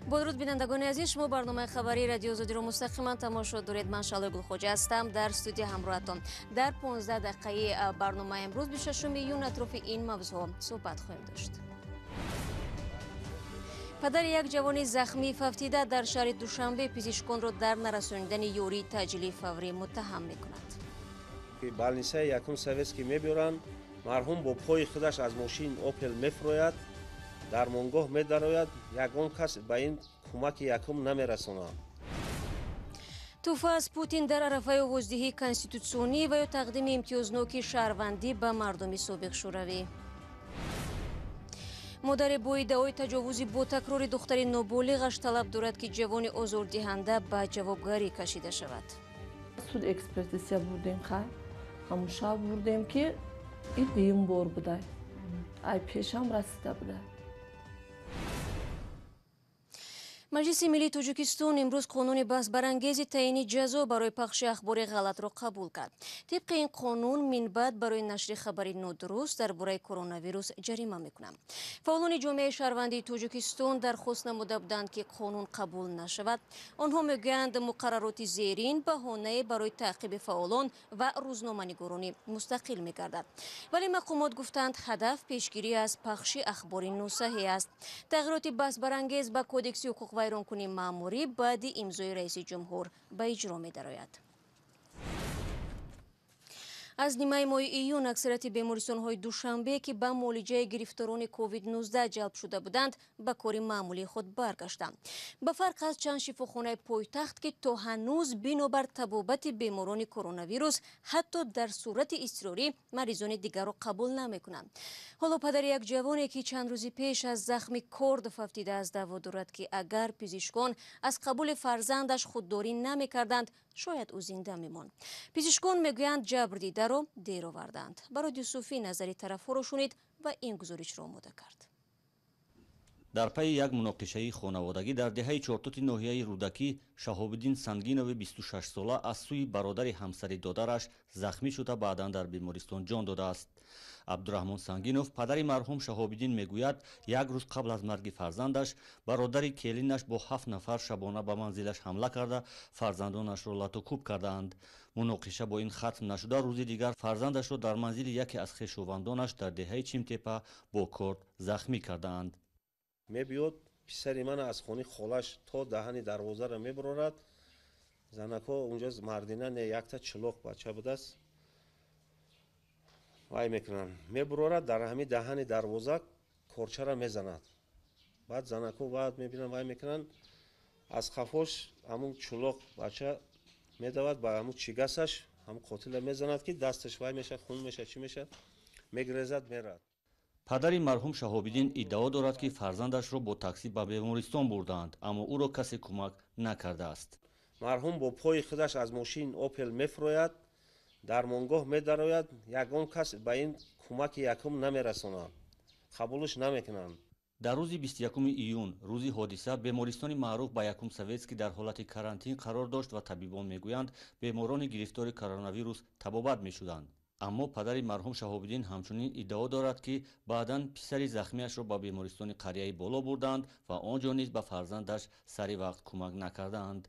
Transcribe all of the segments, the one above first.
Бо дуруд, бинандагони азиз, шумо барномаи хабарии Радиои Озодиро мустақиман тамошо доред. Ман Шалои Гулхоҷа ҳастам, дар студия ҳамроҳатон. Дар 15 дақиқаи барномаи имрӯз, 26 июн, атрофи ин мавзӯъҳо суҳбат хоҳем дошт. Падари як ҷавони захмӣ фавтида дар шаҳри Душанбе пизишконро дар нарасонидани ёрии таъҷилии фаврӣ муттаҳам мекунад. Больницаи якум советский мебиёранд, марҳум бо пои худаш аз мошин Опел мефурояд, дармонгоҳ медарояд, ягон кас ба ин кӯмаки якум намерасонад. Тӯҳфа аз Путин дар арафаи овоздиҳии конститутсионӣ ва ё тақдими имтиёзноки шаҳрвандӣ ба мардуми собиқ Шӯравӣ. Модаре бо иддаои таҷовузи бо такрори духтари ноболиғаш талаб дорад, ки ҷавони озордиҳанда ба ҷавобгарӣ кашида шавад. Суд экспертиза бурдем, хай ҳамун шаб бурдем, ки и дуюм бор будай, ай пешам расида будай. Маҷлиси миллии Тоҷикистон имрӯз қонуни баҳсбарангези таъйини ҷазо барои пахши ахбори ғалатро қабул кард. Тибқи ин қонун, минбаъд барои нашри хабари нодуруст дар бораи коронавирус ҷарима мекунанд. Фаъолони ҷомеаи шаҳрвандии Тоҷикистон дархост намуда буданд, ки қонун қабул нашавад. Онҳо мегӯянд, муқаррароти зерин баҳонае барои таъқиби фаъолон ва рӯзноманигорони мустақил мегардад. Вале мақомот гуфтанд, ҳадаф пешгирӣ аз пахши ахбори носаҳеҳ аст. Тағйироти баҳсбарангез ба Кодекси ҳуқуқвайронкунии маъмурӣ баъди имзои раиси ҷумҳур ба иҷро медарояд. Аз нимаи моҳи июн аксарияти бемористонҳои Душанбе, ки ба муолиҷаи гирифторони COVID-19 ҷалб шуда буданд, ба кори маъмулии худ баргаштанд. Ба фарқ аз чанд шифохонаи пойтахт, ки то ҳанӯз бинобар табобати беморони коронавирус ҳатто дар сурати изтирорӣ маризони дигарро қабул намекунанд. Ҳоло падари як ҷавоне, ки чанд рӯзи пеш аз захми корд фавтидааст, даъво дорад, ки агар пизишкон аз қабули фарзандаш худдорӣ намекарданд, шояд ӯ зинда мемонд. Пизишкон мегӯянд, ҷабрдидаро дер оварданд. Бароди Юсуфӣ назари тарафҳоро шунид ва ин гузоришро омода кард. Дар пайи як муноқишаи хонаводагӣ дар деҳаи Чортути ноҳияи Рӯдакӣ Шаҳобиддин Сангинови 26сола аз сӯи бародари ҳамсари додараш захмӣ шуда, баъдан дар бемористон ҷон додааст. Абдураҳмон Сангинов, падари марҳум Шаҳобиддин, мегӯяд, як рӯз қабл аз марги фарзандаш бародари келинаш бо 7 нафар шабона ба манзилаш ҳамла карда, фарзандонашро латукӯб кардаанд. Муноқиша бо ин хатм нашуда, рӯзи дигар фарзандашро дар манзили яке аз хешовандонаш дар деҳаи Чимтепа бо корд захмӣ кардаанд. Мебиёд, писари ман аз хони холаш то даҳани дарвозаро мебурорад. Занакҳо унҷо мардина не, якта чилоқ бача будааст, вай мекунанд. Мебурорад, дар ҳамин даҳани дарвоза корчара мезанад. Баъд занакҳо баъд мебинанд, вай мекунанд, аз қафош ҳамун чулоқ бача медавад, ба ҳамун чигасаш ҳамун қотила мезанад, ки дасташ вай мешавад, хун мешавад, чӣ мешавад, мегрезад, мерад. Падари марҳум Шаҳобиддин иддао дорад, ки фарзандашро бо таксӣ ба бемористон бурдаанд, аммо ӯро касе кӯмак накардааст. Марҳум бо пои худаш аз мошин Опел мефурояд, дармонгоҳ медарояд, ягон кас ба ин кӯмаки якум намерасонад, қабулш намекунанд. Дар рӯзи 21 июн, рӯзи ҳодиса, бемористони маъруф ба якум советский дар ҳолати карантин қарор дошт ва табибон мегӯянд, беморони гирифтори коронавирус табобат мешуданд. Аммо падари марҳум Шаҳобиддин ҳамчунин иддао дорад, ки баъдан писари захмиашро ба бемористони қарияи боло бурданд ва он ҷо низ ба фарзандаш сари вақт кӯмак накардаанд.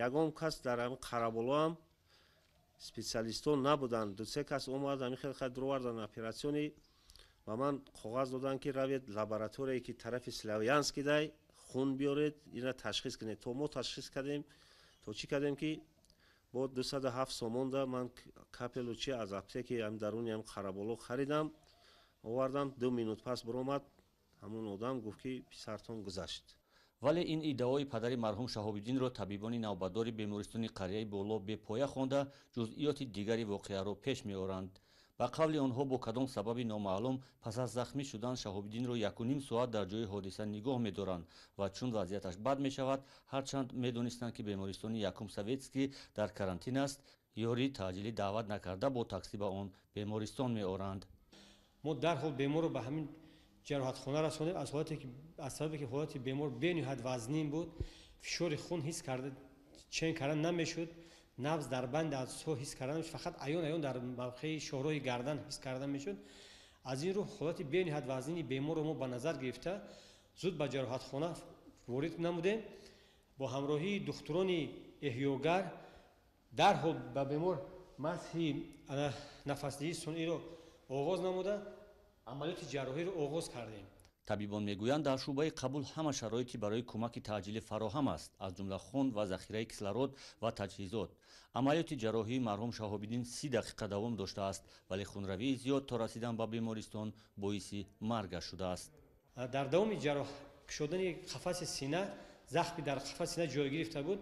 Ягон кас дар ҳамин Қараболоам специалистон набуданд. Ду-се кас омад, ҳамин хел хай дуровардан оператсиони, ба ман коғаз доданд, ки равед лабораторияе, ки тарафи Славянский дай, хун биёред, ина ташхис кунед. То мо ташхис кардем, то чӣ кардем, ки бо 207 сомонда ман капелу чи аз аптеки ҳам даруни ҳам Қараболо харидам, овардам. 2 минут пас биромад ҳамун одам, гуфт, ки писартон гузашт. Вале ин иддаои падари марҳум Шаҳобиддинро табибони навбатдори бемористони қарияи боло бепоя хонда, ҷузъиёти дигари воқеаро пеш меоранд. Ба қавли онҳо, бо кадом сабаби номаълум пас аз захмӣ шудан Шаҳобиддинро 1,5 соат дар ҷои ҳодиса нигоҳ медоранд ва чун вазъияташ бад мешавад, ҳарчанд медонистанд, ки бемористони якум советский дар карантин аст, ёрии таъҷилӣ даъват накарда, бо таксӣ ба он бемористон меоранд. Мо дарҳол беморро ба ҳамин ҷароҳатхона расонем. Аз ҳолате ки, аз сабабе ки ҳолати бемор бениҳоят вазнин буд, фишори хун ҳис карда, чен карда намешуд, набз дар банди аъсоб ҳис карда намешуд, фақат аён аён дар мавқеи шоҳроҳи гардан ҳис карда мешуд. Аз ин рӯ ҳолати бениҳоят вазнини беморро мо ба назар гирифта, зуд ба ҷароҳатхона ворид намудем. Бо ҳамроҳии духтурони эҳёгар дарҳол ба бемор масҳи нафасдиҳии сунъиро оғоз намуда, амалиёти ҷарроҳиро оғоз кардем. Табибон мегӯянд, дар шӯъбаи қабул ҳама шароити барои кӯмаки таъҷилӣ фароҳам аст, аз ҷумла хун ва захираи кислород ва таҷҳизот. Амалиёти ҷарроҳии марҳум Шаҳобиддин 30 дақиқа давом доштааст, вале хунравии зиёд то расидан ба бемористон боиси маргаш шудааст. Дар давоми ҷарроҳ кушодани қафаси сина, захми дар қафаси сина ҷой гирифта буд.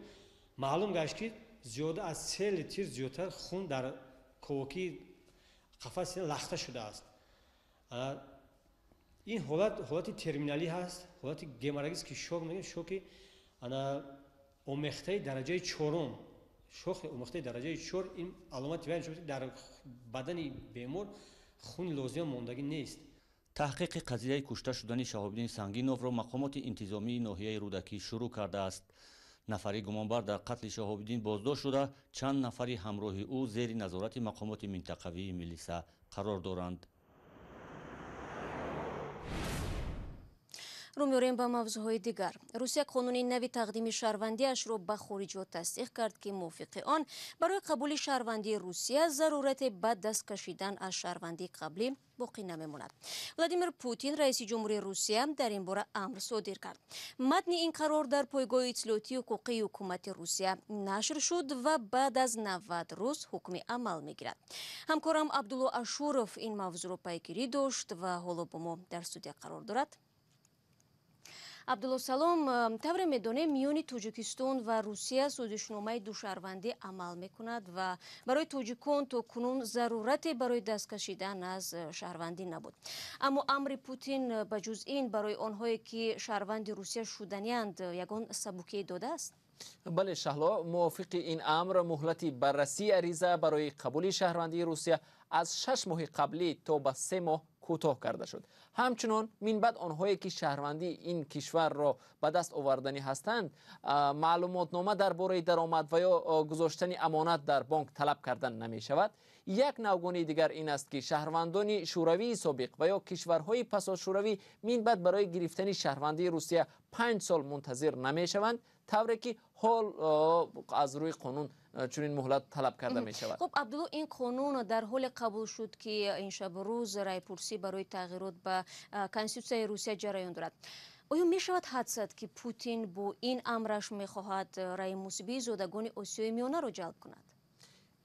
Маълум гашт, ки зиёда аз 3 литр зиёдтар хун дар ковокии қафаси сина лахта шудааст. Ин ҳолат ҳолати терминалӣ ҳаст, ҳолати геморрагический шок мегӯем, шоки омехтаи дараҷаи чорум. Шоки омехтаи дараҷаи чор ин аломати вай мешавад, ки дар бадани бемор хуни лозима мондагӣ нест. Таҳқиқи қазияи кушта шудани Шаҳобиддин Сангиновро мақомоти интизомии ноҳияи Рӯдакӣ шурӯъ кардааст. Нафари гумонбар дар қатли Шаҳобиддин боздошт шуда, чанд нафари ҳамроҳи ӯ зери назорати мақомоти минтақавии милиса қарор доранд. Рӯ меорем ба мавзӯъҳои дигар. Русия қонуни нави тақдими шаҳрвандиашро ба хориҷиҳо тасдиқ кард, ки мувофиқи он барои қабули шаҳрвандии Русия зарурате ба даст кашидан аз шаҳрвандии қаблӣ боқӣ намемонад. Владимир Путин, раиси ҷумҳурии Русия, дар ин бора амр содир кард. Матни ин қарор дар пойгоҳи иттилоотии ҳуқуқии ҳукумати Русия нашр шуд ва баъд аз 90 рӯз ҳукми амал мегирад. Ҳамкорам Абдулло Ашуров ин мавзӯъро пайгирӣ дошт ва ҳоло бо мо дар студия қарор дорад. Абдулло, салом. Тавре медонем, миёни Тоҷикистон ва Русия созишномаи душаҳрвандӣ амал мекунад ва барои тоҷикон то кунун зарурате барои даст кашидан аз шаҳрвандӣ набуд. Аммо амри Путин ба ҷуз ин барои онҳое ки шаҳрванди Русия шуданианд ягон сабукие додааст? Бале, Шаҳло, мувофиқи ин амр муҳлати баррасии ариза барои қабули шаҳрвандии Русия аз 6 моҳи қаблӣ то ба 3 моҳ кӯтоҳ карда шуд. Ҳамчунон минбаъд онҳое ки шаҳрвандии ин кишварро ба даст оварданӣ ҳастанд, маълумотнома дар бораи даромад ва ё гузоштани амонат дар бонк талаб кардан намешавад. Як навгонии дигар ин аст, ки шаҳрвандони шӯравии собиқ ва ё кишварҳои пасошӯравӣ минбаъд барои гирифтани шаҳрвандии Русия 5 сол мунтазир намешаванд, тавре ки ҳол аз рӯи қонун чунин муҳлат талаб карда мешавад. Хуб, Абдулло, ин қонун дар ҳоле қабул шуд, ки ин шабу рӯз райпурсӣ барои тағйирот ба конститутсияи Русия ҷараён дорад. Оё мешавад ҳадс зад, ки Путин бо ин амраш мехоҳад раи мусбии зодагони Осиёи Миёнаро ҷалб кунад?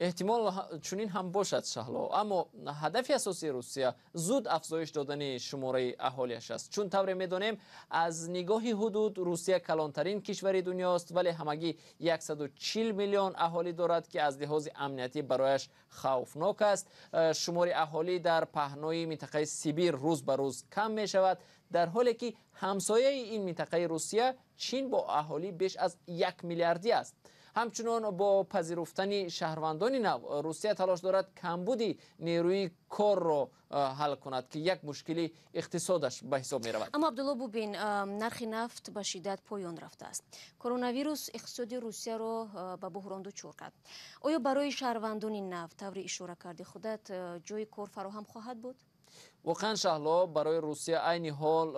Эҳтимол чунин ҳам бошад, Шаҳло, аммо ҳадафи асосии Русия зуд афзоиш додани шумораи аҳолиаш аст. Чун тавре медонем, аз нигоҳи ҳудуд Русия калонтарин кишвари дунёст, вале ҳамагӣ 140 миллион аҳолӣ дорад, ки аз лиҳози амниятӣ барояш хавфнок аст. Шумори аҳолӣ дар паҳнои минтақаи Сибир рӯз ба рӯз кам мешавад, дар ҳоле ки ҳамсояи ин минтақаи Русия Чин бо аҳолӣ беш аз 1 миллиардӣ аст. Ҳамчунон бо пазируфтани шаҳрвандони нав Русия талош дорад камбуди нерӯи корро ҳал кунад, ки як мушкили иқтисодаш ба ҳисоб меравад. Аммо Абдулло, бубин, нархи нафт ба шиддат поён рафтааст. Коронавирус иқтисоди Русияро ба буҳрон дучор кард. Оё барои шаҳрвандони нав, таври ишора карди худат, ҷои кор фароҳам хоҳад буд? Воқеан, Шаҳло, барои Русия айни ҳол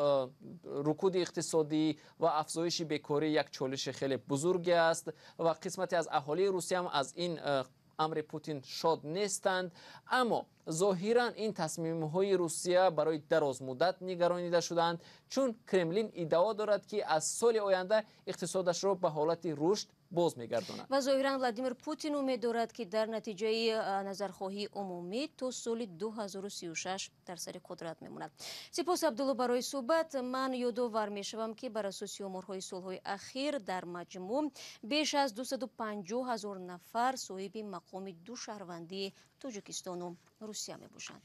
рукуди иқтисодӣ ва афзоиши бекорӣ як чолиши хеле бузурге аст ва қисмате аз аҳолии Русия ҳам аз ин амри Путин шод нестанд. Аммо зоҳиран ин тасмимҳои Русия барои дарозмуддат нигаронида шудаанд, чун Кремлин иддао дорад, ки аз соли оянда иқтисодашро ба ҳолати рушд боз мегардонад. Ва зоҳиран Владимир Путин умед дорад, ки дар натиҷаи назархоҳии умумӣ то соли 2036 дар сари қудрат мемонад. Сипос, Абдулло, барои суҳбат. Ман ёдовар мешавам, ки бар асоси оморҳои солҳои ахир дар маҷмӯъ беш аз 250 ҳазор нафар соҳиби мақоми ду шаҳрвандии Тоҷикистону Русия мебошанд.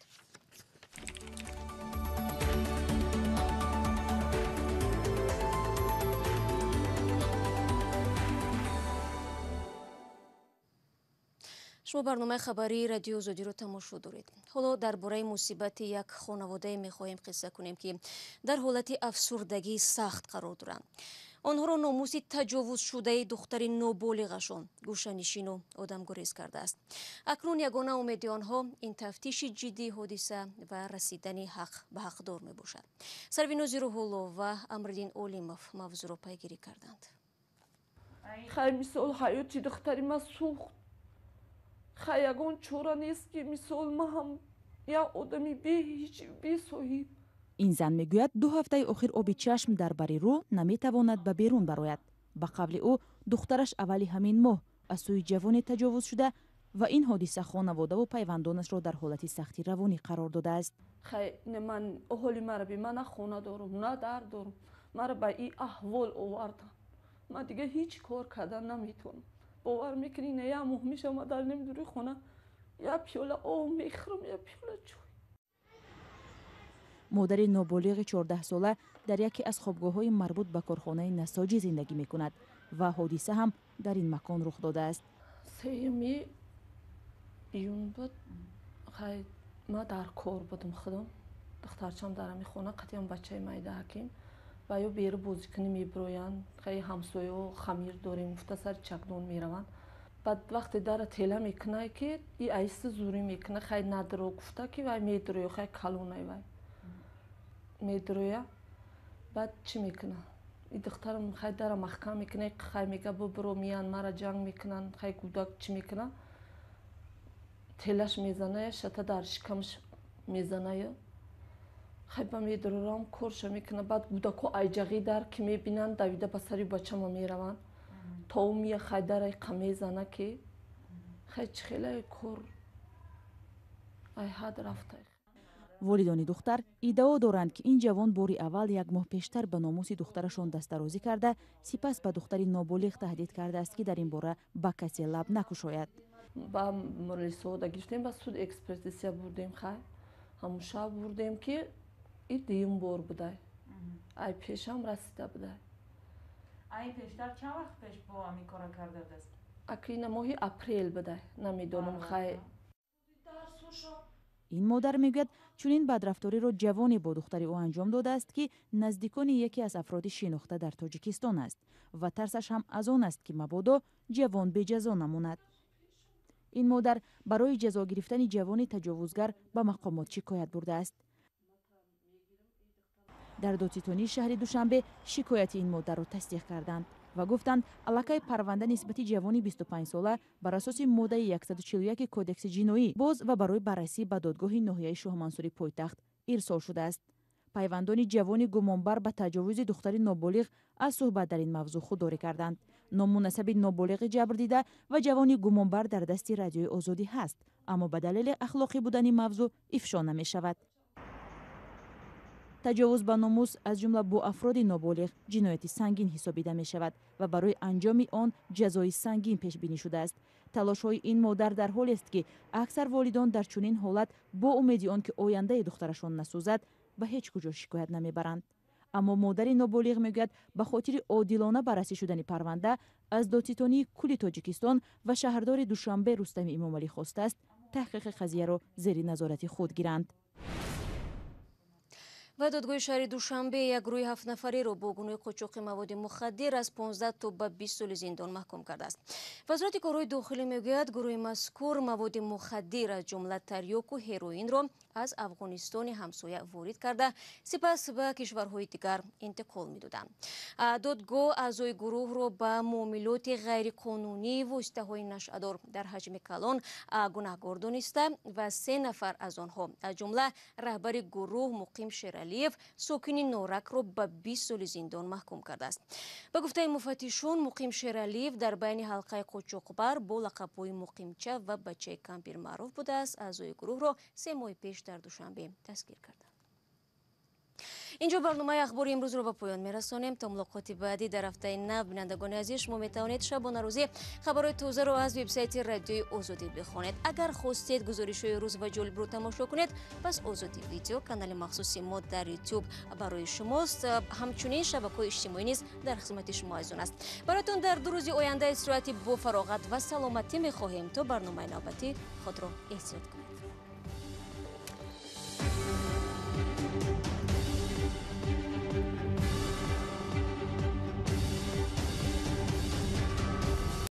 Шумо барномаи хабарии Радио Озодиро тамошо доред. Ҳоло дар бораи мусибати як хонаводае мехоҳем қисса кунем, ки дар ҳолати афсурдагии сахт қарор доранд. Онҳоро номуси таҷовузшудаи духтари ноболиғашон гӯшанишину одамгурез кардааст. Акнун ягона умеди онҳо ин тафтиши ҷиддии ҳодиса ва расидани ҳақ ба ҳақдор мебошад. Сарвинози Рӯҳулло ва Амриддин Олимов мавзӯъро пайгирӣ карданд. Хай, мисол, ҳаёти духтари ма сӯхт. Хай, ягон чора нест, ки мисол ма ҳам як одами беҳеҷ, бесоҳиб. Ин зан мегӯяд, 2 ҳафтаи охир оби чашм дар бари рӯ, наметавонад ба берун барояд. Ба қавли ӯ, духтараш аввали ҳамин моҳ аз сӯи ҷавоне таҷовуз шуда ва ин ҳодиса хонаводаву пайвандонашро дар ҳолати сахти равонӣ қарор додааст. Хай, ман ҳоли мара би, ман на хона дорум, на дар дорум. Мара ба ин аҳвол овардан. Ман дига ҳеҷ кор кардан наметавонам. Бовар мекунӣ, на як моҳ мешава, ман дар нимдури хона як пиёла об мехӯрам, як пиёла чой. Модари ноболиғи 14сола дар яке аз хобгоҳҳои марбут ба корхонаи насоҷӣ зиндагӣ мекунад ва ҳодиса ҳам дар ин макон рух додааст. 3-юми июн буд. Хай, ман дар кор будам худам. Духтарчам дар ҳамин хона қатъиян, бачаи майда ҳаким ва ё беру бозикунӣ мебироянд. Хай, ҳамсояо хамир дорем гуфта, сари чакдон мераванд. Баъд вақте дара тела мекунад, ки и аиста зурӣ мекунад, хай, надро гуфта, ки вай медроя. Хай, калонай, вай медроя. Баъд чӣ мекунад и духтарам? Хай, дара маҳкам мекунад. Хай, мега, бубиро, миян, мара ҷанг мекунанд. Хай, кӯдак чӣ мекунад? Телаш мезаная, шата дар шикамаш мезаная. Хай, ба медрорам, корша мекунад. Баъд кӯдако айҷағӣ дар ки мебинанд, давида ба сари бачама мераванд, то ӯ мия. Хай, дарай қа мезана, ки хай, чӣ хелае кор ай ҳад рафта. Волидони духтар иддао доранд, ки ин ҷавон бори аввал як моҳ пештар ба номуси духтарашон дастдарозӣ карда, сипас ба духтари ноболиғ таҳдид кардааст, ки дар ин бора ба касе лаб накушояд. Ба мурисода гирифтем, ба суд экспертиза бурдем. Хай, ҳамун шаб бурдем, ки и дуюм бор будай, ай пешам расида будай. Ай пештар чанд вақт пеш бо ҳамин кора карда будааст? Аки ина моҳи апрел будай, намедонам, хай. Ин модар мегӯяд, чунин бадрафториро ҷавоне бо духтари ӯ анҷом додааст, ки наздикони яке аз афроди шинохта дар Тоҷикистон аст ва тарсаш ҳам аз он аст, ки мабодо ҷавон беҷазо намонад. Ин модар барои ҷазо гирифтани ҷавони таҷовузгар ба мақомот шикоят бурдааст. Дар додситонии шаҳри Душанбе шикояти ин модарро тасдиқ карданд ва гуфтанд, аллакай парванда нисбати ҷавони 25сола бар асоси моддаи 141 Кодекси ҷиноӣ боз ва барои баррасӣ ба додгоҳи ноҳияи Шоҳмансури пойтахт ирсол шудааст. Пайвандони ҷавони гумонбар ба таҷовузи духтари ноболиғ аз суҳбат дар ин мавзӯъ худдорӣ карданд. Ному насаби ноболиғи ҷабрдида ва ҷавони гумонбар дар дасти Радиои Озодӣ ҳаст, аммо ба далели ахлоқӣ будани мавзӯъ ифшо намешавад. Таҷовуз ба номус, аз ҷумла бо афроди ноболиғ, ҷинояти сангин ҳисобида мешавад ва барои анҷоми он ҷазои сангин пешбинӣ шудааст. Талошҳои ин модар дар ҳолест, ки аксар волидон дар чунин ҳолат бо умеди он ки ояндаи духтарашон насӯзад, ба ҳеҷ куҷо шикоят намебаранд. Аммо модари ноболиғ мегӯяд, ба хотири одилона баррасӣ шудани парванда аз додситонии кулли Тоҷикистон ва шаҳрдори Душанбе Рустами Эмомалӣ хостааст, таҳқиқи қазияро зери назорати худ гиранд. Ва додгоҳи шаҳри Душанбе як гурӯҳи ҳафтнафареро бо гуноҳи қочоқи маводи мухаддир аз 15 то ба 20 соли зиндон маҳкум кардааст. Вазорати корҳои дохилӣ мегӯяд, гурӯҳи мазкур маводи мухаддир, аз ҷумла тарёку ҳероинро аз Афғонистони ҳамсоя ворид карда, сипас ба кишварҳои дигар интиқол медоданд. Додгоҳ аъзои гурӯҳро ба муомилоти ғайриқонунии воситаҳои нашъадор дар ҳаҷми калон гунаҳгор дониста ва се нафар аз онҳо, аз ҷумла раҳбари гурӯҳ Муқим Шералиев, сокини Норакро ба 20 соли зиндон маҳкум кардааст. Ба гуфтаи муфаттишон, Муқим Шералиев дар байни ҳалқаи қочоқбар бо лақабҳои Муқимча ва Бачаи кампир маъруф будааст. Аъзои гурӯҳро 3 моҳи пеш дар Душанбе дастгир карданд. Инҷо барномаи ахбори имрӯзро ба поён мерасонем. То мулоқоти баъдӣ дар ҳафтаи нав. Бинандагони азиз, шумо метавонед шабонарӯзӣ хабарҳои тозаро аз вебсайти Радиои Озодӣ бихонед. Агар хостед гузоришҳои рӯз ва ҷолибро тамошо кунед, пас Озодӣ Видео, канали махсуси мо дар Ютуб, барои шумост. Ҳамчунин шабакаҳои иҷтимоӣ низ дар хизмати шумо азизон аст. Бароятон дар 2 рӯзи оянда истироҳати бофароғат ва саломатӣ мехоҳем. То барномаи навбатӣ худро эҳтиёт кунед.